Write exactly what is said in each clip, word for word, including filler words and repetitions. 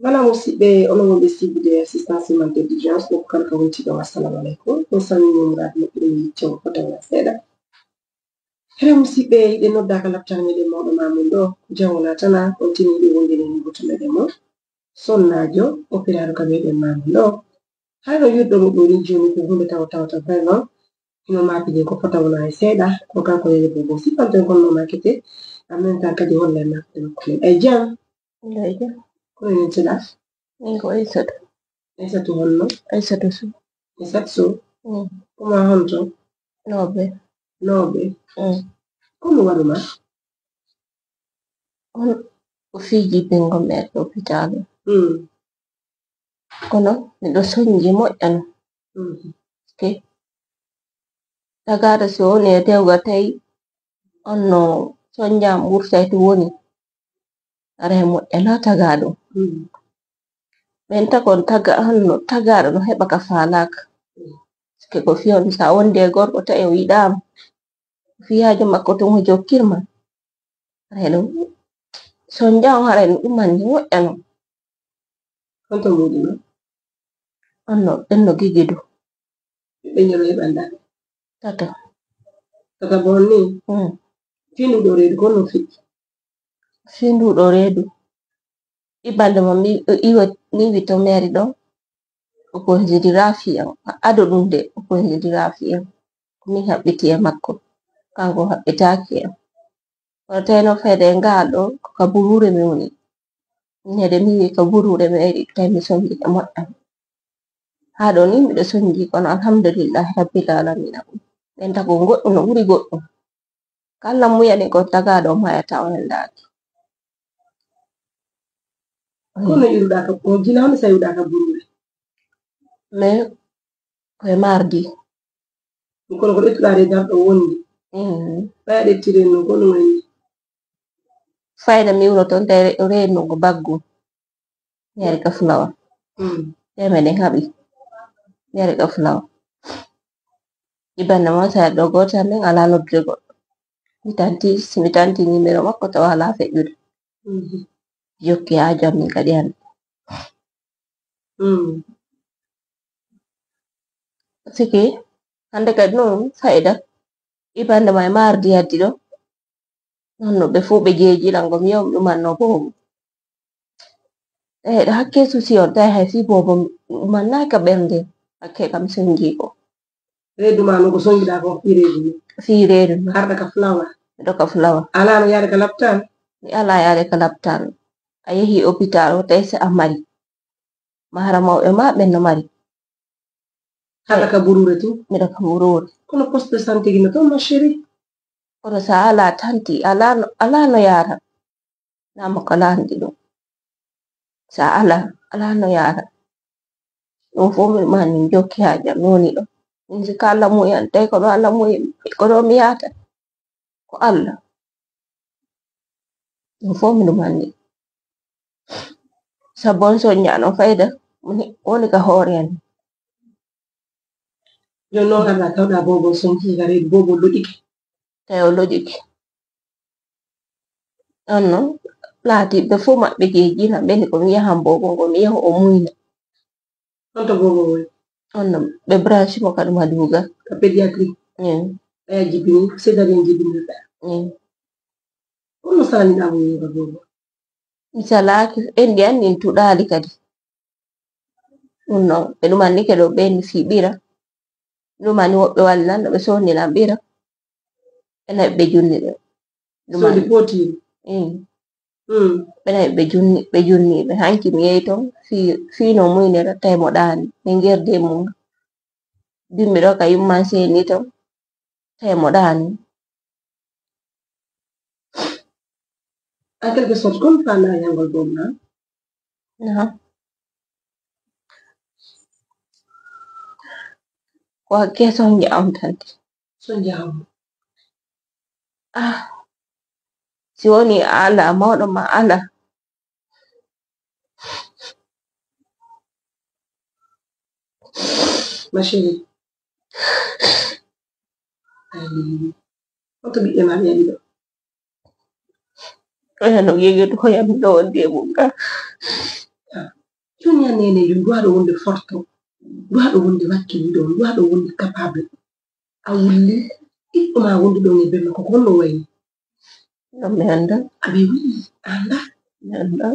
Voilà, musidɓe, onon wonɓe suivre assistance humanitaire d'urgence, ɗo kala ka wonti ɗo, assalamu aleykum. On salmini on muraadi moƴƴude, mi yecce on fota wona seeɗa. Hede musidɓe, yiɗen noddaaka laptal meɗen mawɗo ma mum ɗo, janngo naatana, on tini ɗo wonde nen goto meɗen mo, sonnaajo, opéraaɗo ka meɗen ma mum ɗo. Hay no yurɗo mo ɗo ni jooni ko huunde tawa tawata vraiment, hino maapide ko fota wona e seeɗa, ko kanko nene bobo. Sippanten kono no maakete, en même temps kadi holla e maakete makko nen. Ay jam. Ndeyjo. Kono enen cela? Min ko Aysatu. Aysatu honno? Aysatu Sow. Aysatu Sow? Mm. Ko ma honto? Noobe. Noobe? Mm. Ko mi waɗu ma? On ko fiji bingo me ɗo hôpital. Mm. Kono miɗo sonji moƴƴa no. Mm. Ke. Tagata si woni e tewga tawi on no sonjam ɓurtay to woni. Ara e moƴƴa na tagaɗo. Mm. Ɓen takon taga, on no tagaɗo no heɓa ka faalaka. Mm. Ke ko fiyon sa wonde e gorko tawi o yiɗama. Fiyaajo makko tun o jokkirma. Haray ɗum sonja on, haray ɗum ɗumanni moƴƴa non. Honto mbuuɗi ma? On no, ɓen no gigidu. Ɓiɓɓe ñoro heɓanɗa? Tato. Tata bon ni? Mm. Fii ndu ɗo reedu, ko no fi? Fii ndu ɗo reedu. Iɓɓande mo mi, iwa, mi wi to mairie ɗo. O considéra fii am. Ado ɗum de, o considéra fii am. Ko min haɓɓiti e makko. Kanko haɓɓitaaki e am. Kono tawi no fayde e ngal ɗo, ko ka buruure mi woni. Min hede mi wi ka buruure mi ari, tawi mi sonji e moƴƴam. Haa ɗo ni miɗo sonji, kono alhamdulillahi rabbil alamina. Ɓen tako goɗɗum no ɓuri goɗɗum. Kala muyani ko tagaɗo mayata on ndaaki. Kono iruɗa ka, ko jina on sa iruɗa ka buruure? Mais ko e mardi. Kono ko ƴettuɗa de darɗo wondi. Mm. Ɓaya ɗettire no kono woni. Fayda mi wuro toon tawi re-, reenu ko baggu. Mi yari ka fulawa. Mm. Temeɗe haɓi. Mi yari ka fulawa. Iɓɓande mo sa ɗo goto amen ala noddude goɗɗo. Mi tanti, si mi tanti numéro makko tawa ala feƴƴude. Mhm. Jokki haa jam min kadi hannde. Mm. Siki, hannde kadi noon fayda. Iɓɓande ma e mardi addi ɗo. Noon no ɓe fof ɓe jeeji lan ko mi yom ɗumanno boobo. Eyi, ɗo hakke susi on tawi hay fii boobo ɗumannaaki ka ɓernde. Hakke kam sonji ko. Reedu ma no ko sonjiɗa ko fii reedu ni? Fii reedu ni. Harɗa ka fulawa? Miɗo ka fulawa. Ala no yaade ka laptal? Mi ala yaade ka laptal. A yehi hôpital o tawi si a mari. Mahara mawɓe ma ɓen no mari. Haɗa ka buruure tun? Miɗo ka buruure. Kono poste de santé gino toon, ma chérie? Kono sa ala tanti, ala no, ala no yaara. Nama ko lanndi ɗum. Sa ala, ala no yaara. Ɗum fof mi ma min jokki haa jam, mi woni ɗo. Min si ka Alla muyan, tawi ko ɗo Alla muyi, ko ɗo mi yahata. Ko Alla. Ɗum fof miɗum anndi. Sabu on soññaano fayda, woni, woni ka hoore en. Jooni noon ngarɗa tawɗa boobon soñci ka reedu, boobon loƴike. Tawi o loƴike. On noon, laatiiɓe fof maɓɓe jeejina, ɓe ni ko mi yahan boobon, ko mi yaha o muyna. Honto boobon woni? On noon, ɓe branche mo ka ɗum a duuga. Ka pédiatrie? Mm. Ɓeya jibini, césarienne jibinirɗa? Mm. Kono salaniɗa mo yinga boobon? Mi salaaki, enɗi anni en tuɗaali kadi. Ɗum noon, ɓe ɗum anni ke ɗo ɓe ni fii ɓira. Ɗum anni woɓɓe wallan, ɓe sohnilan ɓira. Ɓe naɓi ɓe junni ɓe. Ɗum Soodi anni. Pootiri? Mm. Mm. Ɓe naɓi ɓe junni, ɓe junni ɓe. Hanki mi yehi toon, fii, fii no muynira, tawi mo ɗaani. Min gerdi e mum. Bimmi ɗo ka yumman seeni toon. Tawi mo ɗaani. En quelque sorte, comme fana yangol bom na? Non. Ko question je am tan. So jam. Ah. Si woni ala, mawɗo ma ala. Ma chérie. Ay, honto ɓiɓɓe ma ɓe ɗiɗo? Oya no gegetu ko yami ɗo wonde e mum ka. Ah, Nenejo, duwaɗo wonde forto, duwaɗo wonde wakkiliɗo, duwaɗo wonde capable. A wulli ɓiɗɗo ma wonduɗo e bemma ko honno wayni? Non, mi annda. Aɓe wi'i a annda? Mi annda.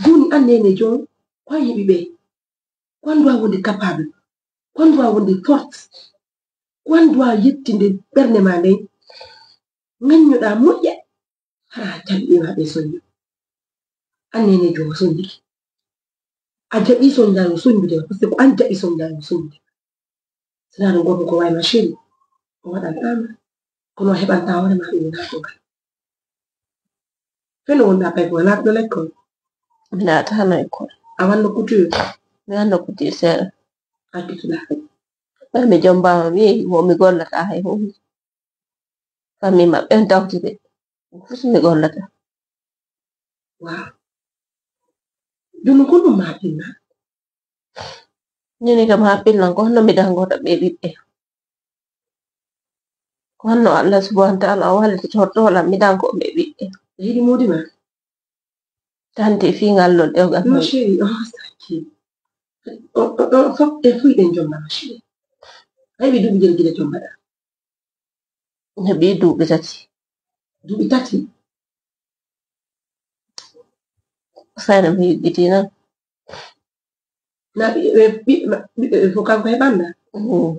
Joni an nenejo on, ko an heɓi ɓe? Ko an duwa wonde capable? Ko an duwa wonde forte? Ko an duwa yettinde ɓernde ma nden? Ŋaññoɗa moƴƴa, hara a jaɓi ma ɓe soñde. An nenejo o soñdike. A jaɓi soñdaango soñdude ma, parce que ko an jaɓi soñdaango soñdude ma. Sinaa ɗum gorko ko wayi ma chéri, o waɗantaa ma. Kono a heɓantaa hoore ma ɗum wonaa goonga. Feno wonɗa pay ko a naatno lekkol? Mi naataano lekkol. A wanno couture? Mi wanno couture seeɗa. Accituɗa? Ɓay mi jombaama, mi yehi wo mi gollata hay huunde. Famille maɓɓe on tawti ɓe. Ɗum fof mi gollata. Waaw. Jooni ko ɗum maa pinna? Jooni kam haa pinnan ko honno mi dangota ɓe ɓiɓɓe? Ko honno Allah subhanahu wa ta'ala o wallita tortolam mi dango ɓe ɓiɓɓe? Hiɗi moodi ma? Tanti fii ngal ɗoo ɗewgal. Ma chérie, oh, saki. O, o, o, fof e fuy ɗen jomba, ma chérie. Hay ɓe duuɓi jel gila jombaɗa? Heɓi duuɓi tati. Duuɓi tati? Sayna mi yiɗɗiti noon. Na ɓiɓɓe, ɓiɓɓe, ɓiɓɓe ɓe fof kanko heɓanda? Mm.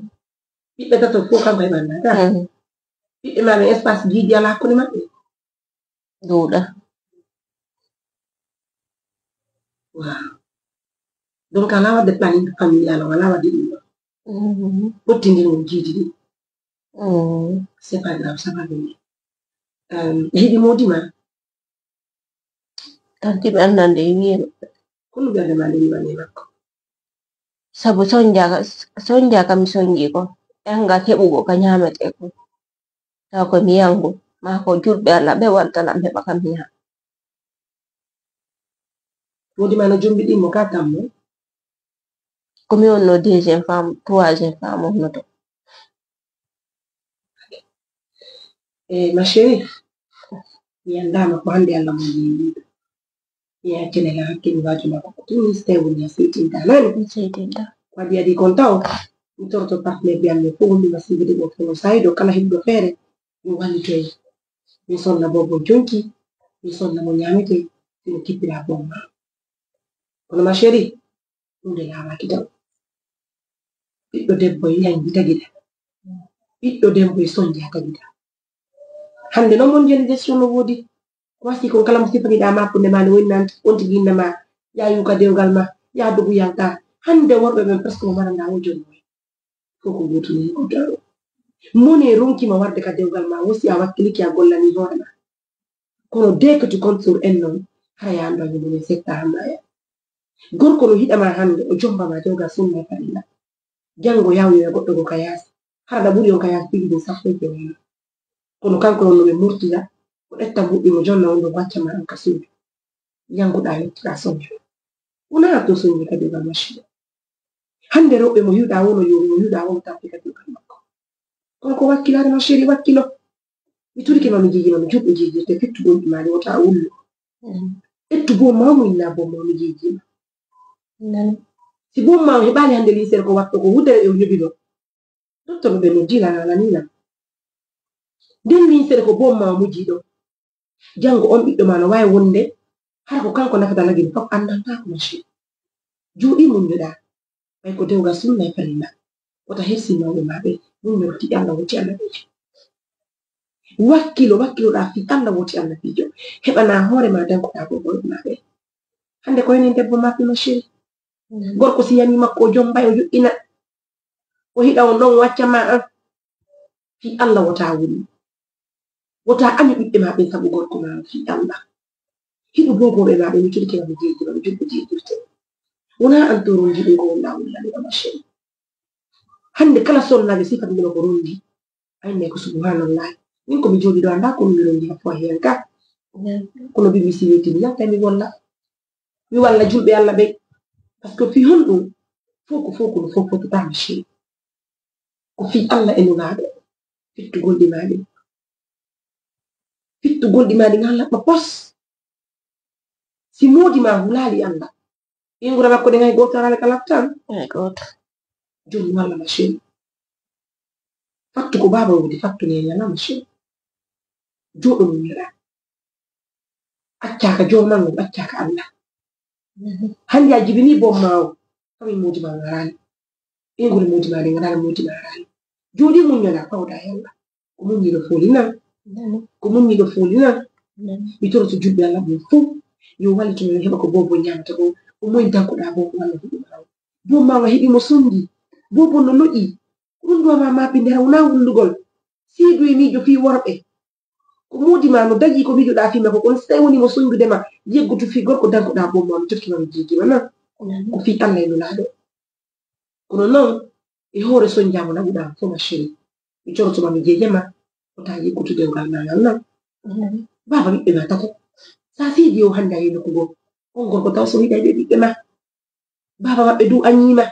Ɓiɓɓe tato fof kanko heɓanda, ta? Mm. Ɓiɓɓe ma ɓe espace giidi alaa hakkunde maɓɓe? Duuɗa. Waaw. Donc, alaa waɗde planning familial, o alaa waɗde ɗum ɗo. Mhm. Ɓottindin on giidi ɗi. Mm. C'est pas grave, ça va venir. Euh, hiɗi moodi ma? Tanti mi annande e wiye. Kono ɓernde ma nde wiwa ne makko? Sabu sonjaka, sonjaka mi sonji ko. Engal heɓugo ka ñaamete ko. Taw ko mi yangu. Ma ko julɓe Allah ɓe waltalam heɓa kam mi yaha. Moodi ma no jombiɗi mo ka tammo? Ko mi wonno deuxième femme, troisième femme wonnoto. Eh, ma chérie, mi anndaama ko hannde Allah mo yeeyi. Mi accene la hakkille waaju ma ko tun mistake woni a seytinta nani. Mi seytinta. Ko adi adi kon taw, mi toroto partenaire bi am mi fof wonde ma sibide ɗo fono sayido kala heɓuɗo feere, mi wallitoye. Mi sonna bobo jonki, mi sonna mo ñaamete, sino kippira bom ma. Kono ma chérie, ɗum de laawaaki taw. Ɓiɗɗo debbo e yanji tagida. Ɓiɗɗo debbo e sonja tagida. Hannde noon mon njani gestion no woodi. Ko wasi kon kala mo sifagiɗa ma kunde ma ne woni nan on tigi inna ma. Ya yuka dewgal ma, ya dogu yalta. Hannde worɓe ɓen presque mo maranda o jooni moy. Fof ko gootum ni ko daro. Mone ronki ma warde ka dewgal ma, wosi a wakkiliki a gollani hoore ma. Kono dès que tu comptes sur elle noon, hara ya anndu a ñumone setta hanndu a yaha. Gorko no hiɗama hannde, o jombama dewgal sunna e farilla. Janngo yawyoya goɗɗo go ka yaasi. Hara ɗa ɓuri on ka yaasi piiji ɗin sappo e jeegomo. Kono kanko on no ɓe murtida, o ƴetta mbuɗɗi mo jonna on ɗo waccama an ka suudu. Jannguɗa yettuɗa soñde. Wona to soñde kadi ngal maccuɗo. Hannde rewɓe mo yiwɗa wono yori, mo yiwɗa wono tampi kadi ngal makko. Kono ko wakkilaare ma chéri wakkilo. Mi turike ma mi jiijima no juɗɗo jiijirte, fittu gonɗi maali wota a wullu. Ettu boom ma mo inna boom ma mi jiijima. Si boom ma o heɓaali hannde liisere ko watto ko wudere e o yoɓino. Docteur ɓe no dila nanani lan. Nden liisere ko boom ma o muji ɗo. Janngo on ɓiɗɗo ma no waawi wonde hara ko kanko nafata lagin fof anndantaako machin. Jooɗi muññoɗa. Ɓay ko dewgal sunna e farilla. Wota hersin mawɓe ma ɓe. Muññoɗo fii Allah woti Allah piijo. Wakkilo, wakkiloɗa fii Allah woti Allah piijo. Heɓana hoore ma dankoɗa ko mawɓe ma ɓe. Hannde ko enen debbo ma fii machin. Gorko si yani makko o jombay o joɗɗina. O hiɗa on ɗon wacca ma an. Fii Allah wota wuli. Wota ami ɓiɓɓe ma ɓen sabu gorko ma on fii Allah. Hiɗu boboɓe ma ɓe mi cuɗike ma mi jeeji ma mi julɓe jeejirte. Wona an to rondi ɗum ko wonɗa wullani ɗo machin. Hannde kala sonnaɓe sifat mino ko rondi. Aynde ko subhanallah. Min ko mi jooɗi ɗo annda ko mi rondi ha fowa hen ka. Kono bi mi si wettini yalta mi golla. Mi walla julɓe Allah ɓe. Parce que fii honɗum? Fof ko fof ko no fof fototama chéri. Ko fii Allah e Nulaaɗo. Fittugol ɗi maa ɗin. Fittugol ɗi maa ɗin haa laɓɓa pos. Si moodi maa hulaali Allah, Ingura makko ɗen hay gooto araali ka laftan. Hay gooto. Jooni walla ma chéri. Fattu ko baaba wodi, fattu ne yana ma chéri. Jooɗo muññoɗa. Accaaka jooman on, accaaka Allah. Hannde a jibini boom ma o, kami moodi ma ngaraani. Inguri moodi ma ɗi ngaraani, moodi ma ngaraani. Jooɗi muññoɗa, pawɗa e Allah. Ko muññiɗo fooli nan. Ko muññiɗo fooli nan. Mi toroto julɓe Allah ɓen fof. Yo wallitu men heɓa ko boobo ñaamata ko. O moy dankoɗa boobo walla huɗuma o. Boom ma o heɓi mo sonndi. Boobo no loƴi. Ko ɗum ɗo ma maɓɓe nder wona wulndugol. Seedu e miijo fii worɓe. Ko moodi ma no dañi ko miijoɗa fii makko kon, so tawi woni mo soñjude ma, yeggutu fii gorko dankoɗa boom ma, mi tottima mi jiigima nan. Ko fii Allah e Nulaaɗo. Kono non, e hoore soñja mo naɓuɗa fof ma chéri. Mi corotoma mi jeejema, wota yeggutu dewgal ma ngal nan. Baaba ɓiɓɓe ma tato. Sa seedi o hannde a yehi nokku goo. On gorko taw so yiɗa ɓe ɓiɓɓe ma. Baaba maɓɓe du a ñiima.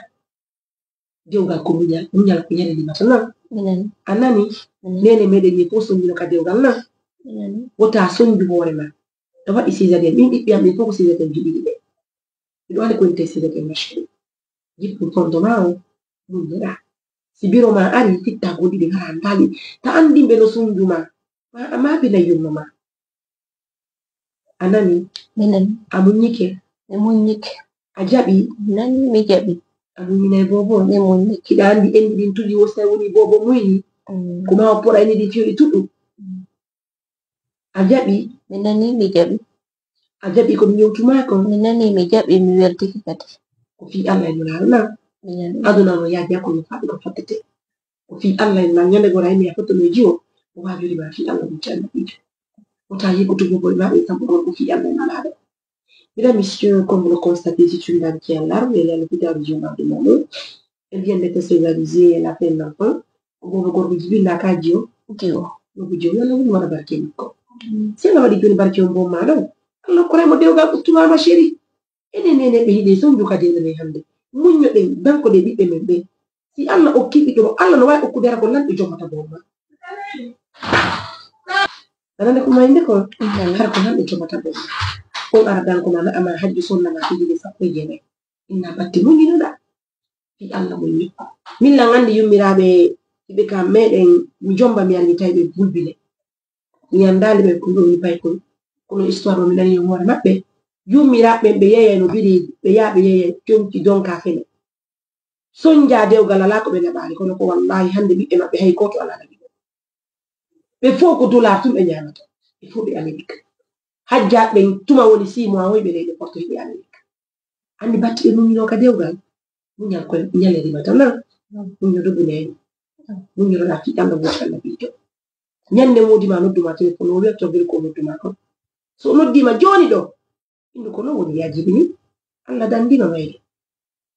Dewgal ko muñal, muñal ko ñande limata nan. A nani? Nene meɗen ni fof soñjino ka dewgal nan. Wota soñju hoore ma. A waɗi césarienne, min ɓiɓɓe am ɓen fof ko césarienne jiɗi ɓe. Miɗo waɗi ko wonte césarienne ma chéri. Jippu fondo ma o, muññoɗa. Si biro ma ari, fitta goo ɗiɗi ngara ndaali. Ta anndin ɓe no soñju ma. Ma a maabina yumma ma. A nani? Mi nani. A muññike? Mi muññike. A jaɓi? Mi nani, mi jaɓi. A muññinay boobo? Mi muññike. Hiɗa anndi enɗi ɗin tuƴi wo so tawi woni boobo muyni? Mm. Ko ma o poɗa enɗi ɗin fiyoɗi tuɗu? Mm. A jaɓi? Mi nani, mi jaɓi. A jaɓi ko mi yewtuma kon? Mi nani, mi jaɓi, mi weltike kadi. Ko fii Allah e Nulaaɗo nan. Mi nani. Aduna no yaaji ko no faɗi ko fattete. Ko fii Allah en nan ñande goo a yimi a fottono e jiwo, o waajori ma fii Allah ɗum ci annabiijo. Wota yiggutu boobo e maɓɓe sabu ɗon ko fii Allah en alaaɗo. Mesdames, messieurs, comme vous le constatez, c'est une dame qui est en larmes, elle est à l'hôpital régional de Mamadou. Elle vient d'être césarisée, elle a fait un enfant. Ko boobo gorko jibinɗa ka jiwo? Jiwo. Boobo jiwo, yalla woni wona barke makko. Si Allah waɗi jooni barke on boom ma ɗon, Allah okkoray mo dewgal ɓuttumaa ma chéri. Enen neneeɓe hiɗen soñju kadi enen hannde. Muññoɗen, dankoɗen ɓiɓɓe men ɓen. Si Allah okkii ɓiɗɗo mo, Allah no waawi okkude hara ko lanɗo jommata boom ma. A nani ko mayde kon? Hara ko lanɗo jommata boom ma. On ara danko ma, na'a ma, hajju sonna ma, fiji ɗe sappo e jeenayi. Inna batti muññinoɗa. Fii Allah muññi. Min lan anndi yummiraaɓe hiɓe ka meɗen, mi jomba mi anndi tawi ɓe bulbile. Mi anndaali ɓe ko ɗum woni paykol. Kono histoire o mi nani e hoore maɓɓe. Yummiraaɓe ɓen ɓe yeeyay no biri, ɓe yaha ɓe yeeyay jonki donka fene. Soñja dewgal alaa ko ɓe naɓaali, kono ko wallaahi hannde ɓiɓɓe maɓɓe hay gooto alaa naɓi ɓe. Ɓe fof ko dollar tun ɓe ñaamata. Ɓe fof ɓe Amerik. Hajjaaɓe ɓen tuma woni six mois hoy ɓe leyɗe porto hiɓe Amerik. Anndi batti ɓe muññinoo ka dewgal. Muñal ko ñale rimata na. Muñño dogu neen. Muññotoɗa fii Allah gooto Allah ɓiɗɗo. Ñande moodi ma noddu ma téléphone, o wiya to biri ko noddu ma kon. So o noddi ma jooni ɗo, indu ko non woni yaajibi ni. Allah danndima mayre.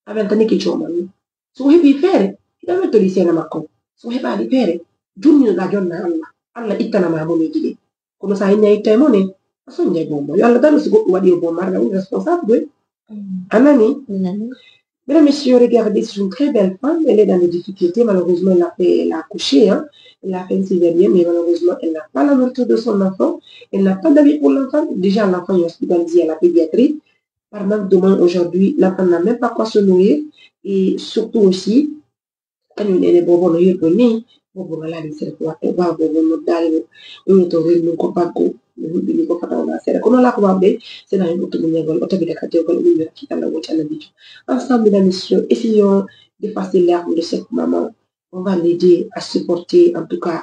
A weltanike jooma ni. So o heɓi feere, hiɗa weltori seena makko. So o heɓaali feere, jonninoɗa jonna Allah. Allah ittana ma moneeji ɗin. Kono sa hinni a ittay mone, a soñjay boom ma. Yo Allah dandu si goɗɗum waɗi yo boom ma, aɗa woni responsable ɗum. A nani? Mi nani. Mesdames, messieurs, regardez, c'est une très belle femme. Elle est dans les difficultés. Malheureusement, elle a fait, elle a accouché, hein. Elle a fait une césarienne, mais malheureusement, elle n'a pas la nourriture de son enfant. Elle n'a pas d'habit pour l'enfant. Déjà, l'enfant est hospitalisé à la pédiatrie. Par manque de moyens aujourd'hui, l'enfant n'a même pas quoi se nourrir. Et surtout aussi, kañum ene bobo no yirɗo ni, bobo ngala ni sere ko watte, bawa bobo noddaali mo, o wiya to renndun ko baggu, no hulɓini ko fata wona seeɗa. Kono alaa ko waawde, sena hen ɓuttu muññagol, o tabita ka dewgal, o muññora ki Allah wooti annabiijo. Ensemble, mesdames, messieurs, essayons d'effacer l'âme de cette maman. On va l'aider à supporter, en tout cas,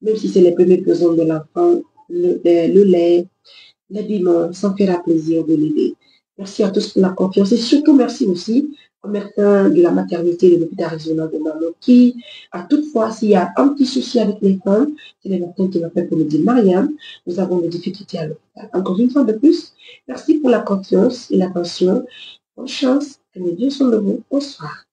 même si c'est les premiers besoins de l'enfant, le, euh, le lait, l'habillement, ça fera plaisir de l'aider. Merci à tous pour la confiance et surtout merci aussi au médecin de la maternité de l'hôpital régional de Mamadou qui, à toute fois, s'il y a un petit souci avec les femmes, c'est le médecin qui m'appelle pour me dire, Mariam, nous avons des difficultés à l'hôpital. Encore une fois de plus, merci pour la confiance et l'attention. Bonne chance, que les dieux sont de vous. Bonsoir.